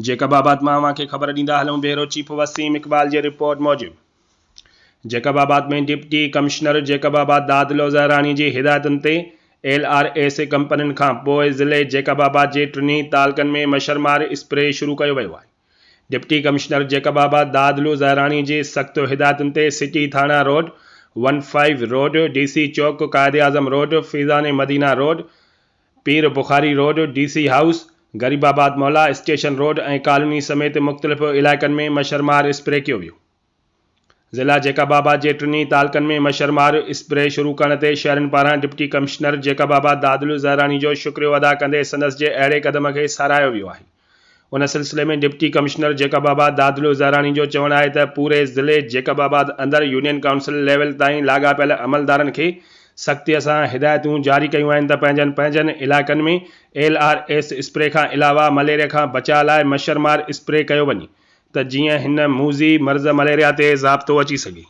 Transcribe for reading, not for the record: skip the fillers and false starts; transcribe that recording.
Jacob آباد مان اوهان کي خبر ڏيندا هلون بيورو چيف وسيم اقبال جي رپورٽ موجب جيڪب آباد ۾ ڊپٽي ڪمشنر جيڪب آباد دادلو زهراڻي جي هدايتن تي ايل آر ايس ڪمپنين کان پوء ضلعي جيڪب آباد جي ٽنهي تعلقن ۾ مڇر مار اسپري شروع ڪيو ويو آهي ڊپٽي ڪمشنر جيڪب آباد دادلو زهراڻي جي سخت هدايتن تي سٽي ٿاڻا road, one five road, D C چوڪ، Quaid Azam road, Faizan Madina road, Pir Bukhari road, D C house, Gharibabad Mohalla, station road ۽ colony سميت مختلف علائقن ۾ مڇر مار اسپري ڪيو ويو. ضلع جيڪب آباد جي ٽنهي تعلقن ۾ مڇر مار اسپري شروع ڪرڻ تي شهرين پاران ڊپٽي ڪمشنر جيڪب آباد دادلو زهراڻي جو شڪريو ادا ڪندي سندس جي اهڙي قدم کي ساراهيو ويو آهي. ان سلسلي ۾ ڊپٽي ڪمشنر جيڪب آباد دادلو زهراڻي جو چوڻ آهي ته پوري ضلعي جيڪب آباد اندر يونين ڪائونسل ليول تائين لاڳاپيل عملدارن کي سختي سان هدايتون جاري ڪيون آهن ته پنهنجن پنهنجن علائقن ۾ ايل آر ايس اسپري کان علاوه مليريا کان بچاء لاء مڇر مار اسپري ڪيو وڃي ته جيئن هن موذي مرض مليريا تي ضابطو اچي سگهي.